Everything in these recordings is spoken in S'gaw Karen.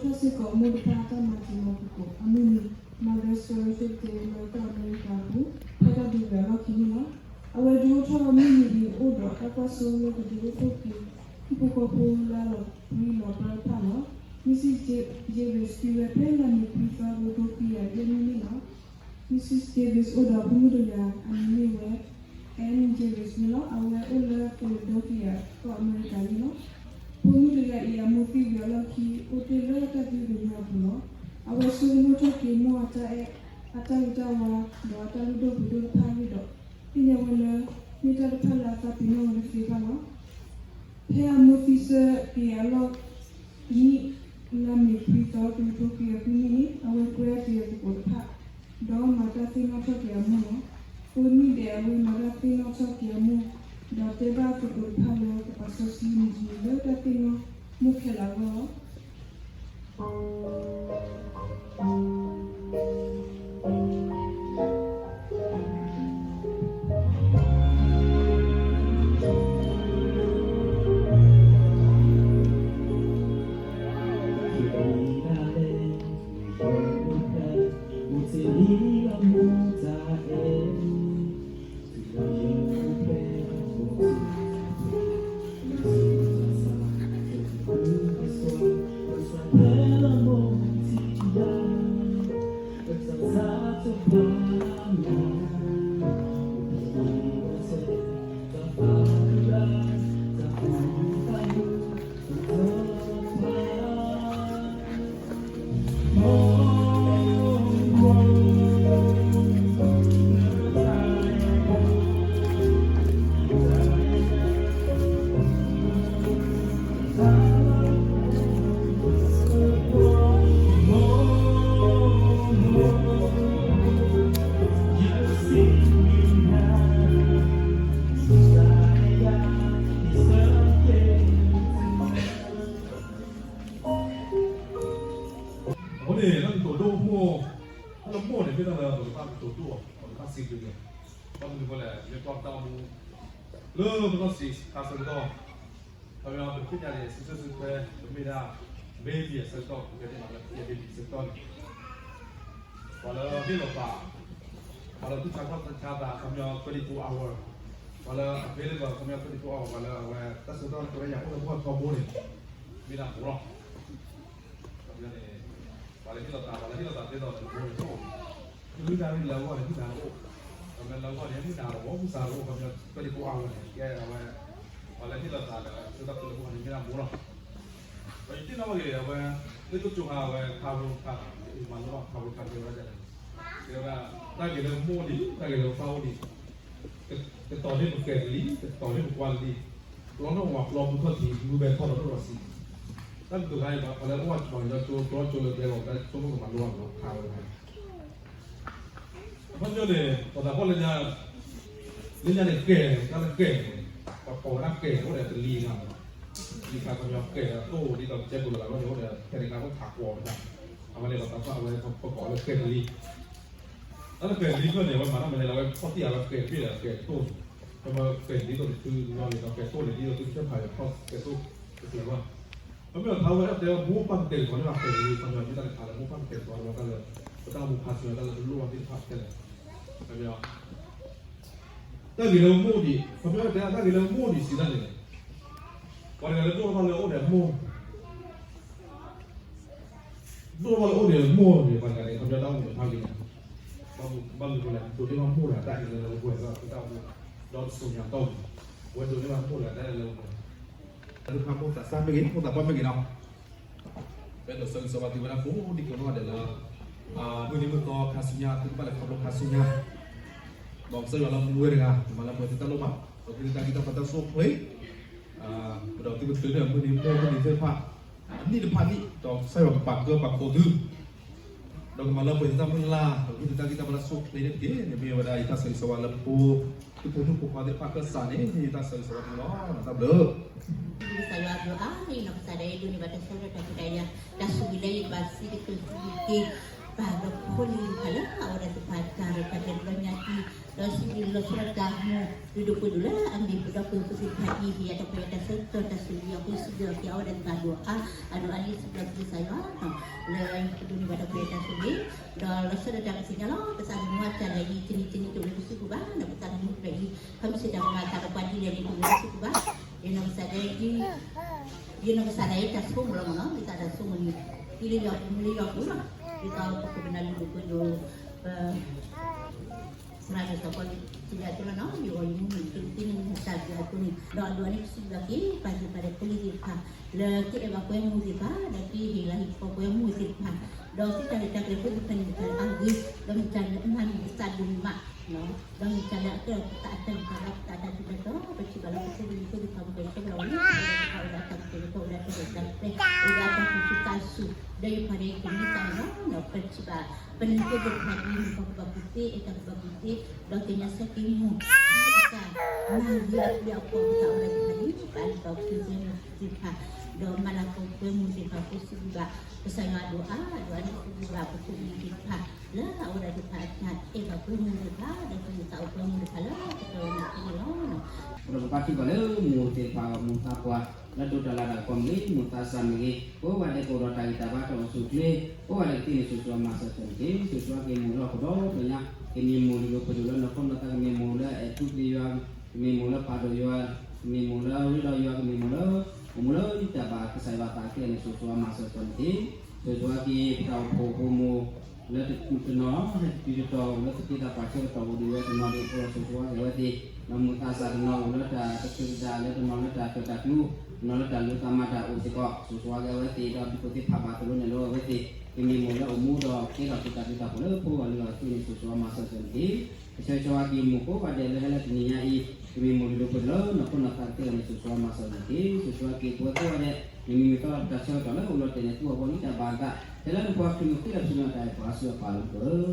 ထီၣ်စ့ၢ်ကီးမိၢ်တဖၣ်အတၢ်မၤတံၤမၤသကိးအမုၢ်နံၤ, Mother's Fellowship Day လၢကီၢ်အမဲရကၤအပူၤ ဖဲတၢ်ဒုးဂၤအလီၢ်ခံန့ၣ်လီၤ. အဝဲဒုးအိၣ်ထီၣ်အမုၢ်နံၤအံၤ အိၣ်ဒီးတၢ်ကွၢ်စိလၢကဒုးအိၣ်ဖှိၣ်က့ၤ ဟံၣ်ဖိဃီဖိလၢအလီၤပြံလီၤပြါတဖၣ်လီၤ. Missus Davis စံးဝဲဖဲလါမ့ၤခွံသီ တကထိခွံကယၤယဲၢ်နံၣ်န့ၣ်လီၤ. Missus Davis အိၣ်ဒီးဖိမုၣ်တဂၤ အမံၤမ့ၢ်ဝဲ Ann Davis န့ၣ်လီၤ. အဝဲအိၣ်လၢ Philadelphia ကီၢ်အမဲရကၤန့ၣ်လီၤ. ဖိမုၣ်တဂၤအံၤ အမိၢ်သံဝံၤအလီၢ်ခံ အိၣ်တ့ၢ်လၢတၢ်သံကညီၤအပူၤလီၤ. အဝဲဆိကမိၣ်ထီၣ်က့ၤမိၢ်အတၢ်အဲၣ်, အတၢ်ဂ့ၤတၢ်ဝါ, ဒီးအတၢ်လုၢ်ဒိၣ်ပှ့ၤဒိၣ်တဖၣ်အဂ့ၢ်ဒီး သ့ၣ်ညါဝဲလၢ မ့ၢ်တၢ်တဖၣ်လၢအသးပ့ၤနီၣ်ဝဲတသ့ဘၣ်လီၤ. ဖဲအမိၢ်သံဆၢက့ၤအလီၢ်ခံ လါမ့ၤခွံသီ တကထိခွံကယၤခွံနံၣ်န့ၣ် အဝဲကွဲအတံၤအသကိးတဖၣ် ဒီးမၤတၢ်သ့ၣ်နီၣ်ထီၣ်က့ၤအမိၢ်လီၤ. အဃိနံၣ်ဒဲး အဝဲမၤတၢ်သ့ၣ်နီၣ်ထီၣ်က့ၤအမိၢ် ဒီးတဲဘၣ်သကိးတဖၣ်လၢ ကပာ်စီဆှံမုၢ်တနံၤလၢတၢ်သ့ၣ်နီၣ်မိၢ်ခဲလၢာ်အဂီၢ်လီၤ. အဃိန့ၣ် တၢ်ကတိၤဒိၣ်မိၢ်, တၢ်လၢမိၢ်န့ၣ် မ့ၢ်တၢ်လၢပကဘၣ်ကတိၤဒိၣ်အီၤ, ပကဘၣ်စံးဘျုးအီၤ, ဘၣ်မနုၤအဃိလဲၣ်, မ့ၢ်ကွၢ်ပတၢ်အိၣ်မူ လၢပနီၢ်ဆံးခါဆၢကတီၢ်, ခီပညီ ပသ့ၣ်ညါန့ၣ် စံးဆၢဆၢခွဲ ပမ့ၢ်ဒၣ် baby အဆၢကတီၢ်, ပကဲသ့ၣ်မးလၢ baby အဆၢကတီၢ်န့ၣ် ပှၤလၢဟ့ၣ်လီၤသး, ပှၤလၢသူၣ်ဆါခီၣ်ဆါသး ခီပညီ twenty-four hour, ပှၤလၢအ available ခီပညီ twenty-four hour ပှၤလၢအဝဲ တၢ်ဆၢကတီၢ်လၢပဝဲယၤအိၣ်လၢပှၤထီဘိန့ၣ် မ့ၢ်ဒၣ်မိၢ်လီၤ. ခီပညီန့ၣ် ပှၤလၢဟ့ၣ်လီၤသး, ပှၤလၢဟ့ၣ်လီၤသးသ့ဒီးမိၢ်န့ၣ် ကလုၢ်တၢ်ရ့ၣ်လၢအဂီၢ်န့ၣ် မုၢ်နၤတအိၣ်, ခီပညီလၢအဂီၢ်န့ၣ် မုၢ်နၤတအိၣ်, မုၢ်ဆါတအိၣ်, ခီပညီ twenty-four hour န့ၣ် ကဲအဝဲ ပှၤလၢဟ့ၣ်လီၤသးဒီး ဆၢကတီၢ်ဖဲလၢပှၤန့ၣ် မ့ၢ်ဒၣ်မိၢ်လီၤ. ပှၤယတ့ၢ်နီၣ်ဘၣ်က့ၤ အဝဲ လၢကၠိကၠိခါ အဝဲ ခါရိခါ, မၤလိဘၣ်ခါရိခါ တဲဝဲဒၣ်, တဲဝဲဒၣ် တၢ်ဂ့ၤလၢမိၢ်ဒံး တၢ်ဂ့ၤလၢပၢ်အိၣ်ဒံး, ကတီၤန့ၢ်ပကဲတလံ, ကတီၤန့ၢ်ပကွၢ်လံ, ပျီနီၣ်ဝၤပျီမုၢ်ခီၣ်ထံး မုၢ်ဘဲထီၣ်ဒီးဒိၣ်ဒီးဆံး, တၢ်ကတိၤခါအံၤ ပှၤလၢအိၣ်ဝဲကၠီၤကၠီကၠိ ပျီကၠိလၢကျဲလီၤ တၢ်ကၠိမိၢ်ကမၤလိဘၣ်မၤလိခါဝဲဒၣ် အခီပညီန့ၣ် ပှၤသးပှၢ်လၢညါ, လၢညါန့ၣ် ကဲ, တၢ်လၢကဲန့ၣ် ပှၤကိးဝဲဒၣ်ကဲန့ၣ် အိၣ်ဒီးတလံၤလီၤ. တလံၤခါ ခီပညီကဲဒီးသိၣ်ဒ်သိးကဲကိးလၢ်လၢ်န့ၣ် အိၣ်ဒီးဖဲန့ၣ်ခါအိၣ်ထးကွီၤတခါ, အဝဲန့ၣ်ပှၤသးပှၢ်အဝဲပကိးလၢကဲတလံၤ. တၢ်လၢကဲတလံၤဖျၢၣ်န့ၣ် အဝဲမၤတၢ်မနုၤလဲၣ် အဝဲဖီၣ်တံၢ်အဝဲကဲတဘ့ၣ်ဒီးကဲသိၣ်န့ၣ်, ခီပညီကဲတလံၤသိးတထူလီၤန့ၣ်ဒီးကဲသိၣ်န့ၣ် ဒ်သိးသုကဖၠၢၣ်ဖးယီၤထီၣ်ကဲသိၣ်တကျၢၤဘၣ် ခီဖျိလၢထါဝဲအဲၣ်တဲဝဲ မိၢ်ပၢ်ကတဲာ်ကတီၤန့ၢ်ဘၣ်ကဲတလံၤ ခီပညီမ့ၢ်တၢ်တခါလၢမိၢ်ပၢ်ကတဲာ်ကတီၤန့ၢ်ဘၣ်တၢ်လၢ ပတၢ်အိၣ်မူခါဆူညါ တၢ်လၢပလိၣ်ဘၣ်သ့ၣ်တဖၣ်ခဲလၢာ်, ခီပညီ တၢ်ဂ့ၤလၢမိၢ်ဒံး ခီပညီတဲတၢ်ဂ့ၤလၢမိၢ်ဒံးစံးတၢ်န့ၣ်, ပှၤတဂၤလၢဒိၣ်ထီၣ်ဘၣ်လၢအိၣ်ဒီးမိၢ်, ဒိၣ်ထီၣ်ဘၣ်လၢအိၣ်ဒီးမိၢ်န့ၣ် ပှၤတဂၤန့ၣ် ခီပညီတၢ်အိၣ်မူတခါဂ့ၤညါ, ဘၣ်မနုၤအဃိလဲၣ် ဒိးန့ၢ်ဘၣ်မိၢ်တဂၤတၢ်အံၤလၢလၢပှဲၤပှဲၤလၢပတၢ်အိၣ်မူ, ဒီးတစိၤညါတီၢ်ပူၤ, ပဝဲဒိးန့ၢ်ဘၣ်မိၢ်တဂၤတၢ်လၢလၢပှဲၤပှဲၤ တၢ်ဒုးဖးမိၢ်သးစၢ်မ့ၢ်ဂ့ၤ မိၢ်သးပှၢ်မ့ၢ်ဂ့ၤနီၤ, ပအဲၣ်ဒိးဆၢဂ့ၤဆၢဝါသုဝဲဒၣ်ကိးဒံကိးနီၢ်ဂၤဒဲးလၢ မုၢ်နံၤမုၢ်သီခါဆူညါ သုကဘၣ်လဲၤခီဖျိခါဆူညါ, ဒီးကစၢ်ယွၤလၢမူဝဲတဂၤ မၤလၢပှဲၤသုတၢ်လိၣ်ဘၣ်, ဒီးသုတၢ်ဂံၢ်တၢ်ဘါတၢ်အိၣ်ဆူၣ်အိၣ်ချ့, ဒီးသုကတုၤန့ၢ်မုၢ်နံၤမိၢ်မုၢ်နံၤသ့ၣ်တဖၣ် အနံၣ်တဖၣ်နံၣ် ဒီးကစၢ်ယွၤကပာ်ကၢပာ်ခိးသု ဒီးကမၤလၢပှဲၤသုတၢ်မုၢ်လၢ် ဒီးဂံၢ်သုတၢ်ဂံၢ်တၢ်ဘါတၢ်အိၣ်ဆူၣ်အိၣ်ချ့န့ၣ်တက့ၢ်. န့ၣ်မ့ၢ်ဝဲဒၣ်ယတၢ်ဆၢဂ့ၤဆၢဝါလၢပဖိ သုဖိမုၣ်ဖိခွါသ့ၣ်တဖၣ်ကစၢ်န့ၣ် ယတၢ်ဆၢဂ့ၤဆၢဝါသုလီၤ. တၢ်ဘျုး ကစၢ်ယွၤအဘျုးအါန့ၣ် ကစၢ်ဒၣ်ယဲဒိးန့ၢ်ဘၣ်တၢ်ဆၢကတီၢ်တၢ်ခွဲးတၢ်ယာ် တၢ်ဆိၣ်ဂ့ၤလၢယဘၣ်စံးတချုးစံးတက့ၢ်. ပၢ်ဒီးဖိလံၤတဖၣ်လၢအဝဲဒၣ်သ့ၣ်တဖၣ်တၢ်ရဲၣ်တၢ်ကျဲၤတဘျီညါအံၤ, ဒီးစံးဘျုးလီၤဆီဒၣ်တၢ်မူ ဒုးဒိၣ်ပှ့ၤဒိၣ်လၢအမ့ၢ်ပဒီပုၢ်ဝဲၢ်ဖိသ့ၣ်တဖၣ်အံၤ ဟ့ၣ်ယၤတၢ်ခွဲးတၢ်ဆၢလၢအဃိ စံးဘျုးက့ၤအဝဲဒၣ်သ့ၣ်တဖၣ်ဒိၣ်အါ, အဒိၣ်အါလံ စံးဘျုးက့ၤကစၢ်ယွၤ လၢပဒိးန့ၢ်ဘၣ်တၢ်ခွဲးတၢ်ဆၢန့ၣ်, ဒီးလီၤဆီဒၣ်တၢ်ပသ့ၣ်ညါလီၤ ပသးသမူအတၢ်လဲၤအံၤ တနံၤတနံၤတအိၣ်လၢပစုပူၤဘၣ်, ဒီးပသးသမူတဖၣ်အံၤ ခီမ့ၢ်စ့ၢ်တၢ်မၤတၢ်ဒီးပှၤဒ်လဲၣ်န့ၣ် တအိၣ်လၢပစုပူၤဘၣ်, ယနီၢ်ကစၢ်ဒၣ်အံၤ ယနီၢ်ကစၢ်ဒၣ်အံၤတၢ်ဆိကမိၣ်လီၤမ့ၢ်နီၤ, ဒ်သိးတၢ်ဆိကမိၣ်န့ၣ် ဒ်လၢယွၤပူၤမ့ၢ်လၢယွၤပူၤလီၤ, ဒ်သိးပခိၣ်ပနၢ်လုၢ်ဒိၣ်ပှ့ၤဒိၣ် ပ သရၣ်ဒိၣ်စီၤပီလူး စံးဘၣ်အသိးလီၤနီၤ, ယဂီၢ်ယမူန့ၣ် သုတသ့န့ၣ်မ့ၢ်တၢ်ဘျုးအဃိန့ၣ်, ဒီးအဒိၣ်အါန့ၣ် ပစံးဘျုးက့ၤ ပၢ်သ့ၣ်တဖၣ်ဒီးဖိလံၤသ့ၣ်တဖၣ် လၢသုအဲၣ်ဘၣ်ပှဲၤမူသ့ၣ်တဖၣ် ဒီးသုဟ့ၣ်လၤဟ့ၣ်ကပီၤပှဲၤမူသ့ၣ်တဖၣ်, ဒီးသုတၢ်ရဲၣ်တၢ်ကျဲၤဖိသ့ၣ်တဖၣ်န့ၣ် တၢ်အါဂ့ၤ, ဒီးမ့ၢ်တၢ်လၢအမၤန့ၢ်ပသးဒိၣ်မး ဒီးမ့ၢ်တၢ်လၢအကဲထီၣ်ပသးအတၢ်ဂံၢ်တၢ်ဘါ ပသးတၢ်ထူးတၢ်တီၤ, ပထံၣ်ဘၣ်လၢပဖိပလံၤဖိသ့ၣ်တဖၣ် ပှၤဆၢပှၤဝဲလၢ ပှၤအိၣ်ဒီးအတၢ်ကတဲာ်ကတီၤ အိၣ်ဒီးတၢ်ရဲၣ်တၢ်ကျဲၤ အိၣ်ဒီးအတၢ်သူၣ်ဆူၣ်သးဆူၣ် ဒီးယဖးဒဲးကမံသးန့ၣ်လီၤ. ပထံၣ်ဘၣ် ပလံၤဖိသ့ၣ်တဖၣ်ဒ်မ့ၢ်ပှၤကူၣ်ဘၣ်ကူၣ်သ့ အဲၣ်တၢ်ကူၣ်ဘၣ်ကူၣ်သ့ ဒီးသ့ၣ်ညါဆၢက့ၤမူ ဒ်အတၢ်မၤဂ့ၤအပျဲၢ်အဘီၣ် ပသးအိၣ်ဒီးတဖၣ်န့ၣ် ပာ်လုၢ်ပာ်ပှ့ၤပှဲၤမူသ့ၣ်တဖၣ် ဒီးမၤလၤကပီၤပှဲၤမူသ့ၣ်တဖၣ်အဃိ စံးဘျုးဘၣ် ကစၢ်ယွၤအဒိၣ်အါ, ဒီးအန့ၣ်စံးဘျုးဘၣ်ပဖိပလံၤသ့ၣ်တဖၣ် လၢအဝဲဒၣ်သ့ၣ်တဖၣ်အတၢ်အဲၣ်ဘၣ်ပှဲၤမူသ့ၣ်တဖၣ် ဒီးကမံသးအိၣ်ပှဲၤမူသ့ၣ်တဖၣ်လၢကတီၢ်အံၤန့ၣ်လီၤ. ဒီးပဘါထုကဖၣ်လၢမိၢ်သ့ၣ်တဖၣ် မိၢ်သးပှၢ် လၢဒိးတၢ်လၤတၢ်ကပီၤမ့ၢ်ဂ့ၤ, မိၢ်သးစၢ်မ့ၢ်ဂ့ၤ, ကိးဂၤဒဲးကအိၣ်ဒီးတၢ်ဂံၢ်တၢ်ဘါတၢ်အိၣ်ဆူၣ်အိၣ်ချ့, ကိးဂၤဒဲးကသ့န့ၣ် စိၤစိၤအမၤစၢၤစၢၤန့ၣ်တက့ၢ်. စိၤစိၤက့ၤမိၢ်လၢဟီၣ်ခိၣ်ဒီဘ့ၣ်ညါ, ကမ့ၢ်မိၢ်လုၢ်ဒိၣ်ပှ့ၤဒိၣ်လၢနီၢ်ခိနီၢ်သး, ကမ့ၢ်မိၢ်လၢအဲၣ်ထူပျံၤယွၤ, ကမ့ၢ်မိၢ်လၢပာ်ဒိၣ်ယွၤ, ကမ့ၢ်မိၢ်လၢရ့ဒီးယွၤ, ကမ့ၢ်မိၢ်လၢ အိၣ်မူလၢတၢ်ဘၣ်ကစၢ်ယွၤသးအကဲန့ၣ် စိၤစိၤအမၤစၢၤစၢၤန့ၣ်တက့ၢ်. စိၤစိၤက့ၤ ပတၢ်အိၣ်ဖှိၣ်ဖိမိၢ် လၢတနီၤ ဟဲတတုၤတတီၤ လၢသက့တၢ်ပာ်ဆၢကတီၢ်အိၣ်ဒံးဝဲတနီၤဒံးအဃိဒီး စိၤစိၤက့ၤအဝဲသ့ၣ်, ဒီးမိၢ်သးစၢ်တနီၤအိၣ်လၢတၢ်တချုးတဒါ လၢတနီၤလၢတၢ်ကၢၣ်တၢ်ကျူ, တနီၤလၢတၢ်လူၤသးမၤတၢ်အိၣ်စ့ၢ်ကီး, စိၤစိၤက့ၤအဝဲသ့ၣ် ဒီးဒ်သိးသ့ၣ်ဖးဘၣ်အသိးန့ၣ်လီၤ အဝဲသ့ၣ် ကမ့ၢ်မိၢ်လၢအိၣ်မူဒီးကဲထီၣ်က့ၤတၢ်ဘျုးတၢ်ဖှိၣ်လၢပဂီၢ်လၢအဃိန့ၣ် စိၤစိၤအမၤစၢၤစၢၤန့ၣ်တက့ၢ်. ကဆၢကဆၢဝါက့ၤမိၢ်ကိးဂၤဒဲးလၢဟဲလၢတနံၤညါအံၤ, ကမ့ၢ်မိၢ်လုၢ်ဒိၣ်ပှ့ၤဒိၣ်လၢနီၢ်ခိနီၢ်သးကတၢၢ်န့ၣ် စိၤစိၤအမၤစၢၤစၢၤန့ၣ်တက့ၢ်. စိၤစိၤက့ၤပဝဲကိးဂၤဒဲး, နမံၤမ့ၢ်သီလီၤပတၢ်ဆၢကတီၢ်လၢအိၣ်လီၤတဲာ်န့ၣ် သူအဂီၢ်လံတၢ်ဘၣ်အသး, တဲလၢနဖိခွါခရံာ်မုၣ်ဃ့လီၤဆူနတၢ်အဲၣ်ပှၤအစုအပာ်လီၤပၢၢ်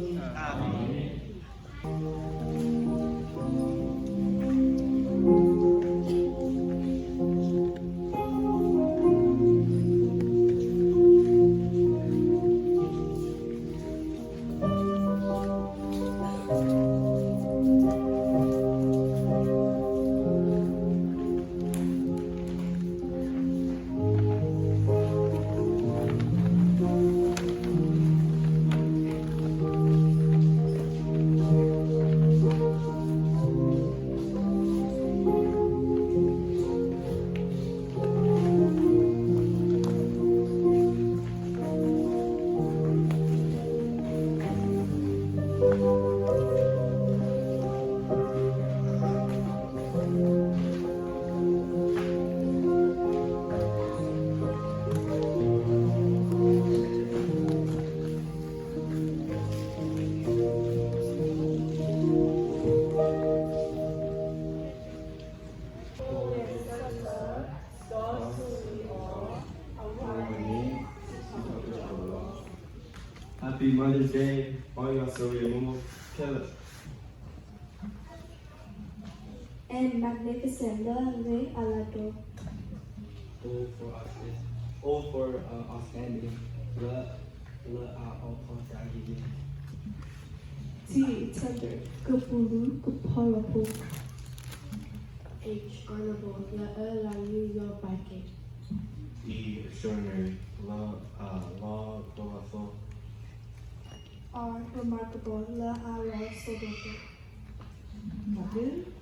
Happy Mother's Day, ပီယွၤဆိၣ်ဂ့ၤမိၢ်ခဲလၢာ်. And magnificent လၢအဂ့ၤအလၤကပီၤ. O for outstanding, O for outstanding လၢ လၢအအိၣ်ခိးတၢ်ဂ့ၤဂ့ၤ. T tender ကပူၤလူၤကဖီလီၤဖိ. H honorable လၢအအၢလီၤယံၤယီၤဘၣ်က့ၤ. E extraordinary လၢအလီၤပှီၢ်လီၤသီ. R remarkable လၢအလီၤစိၤဒိၣ်ကဲး.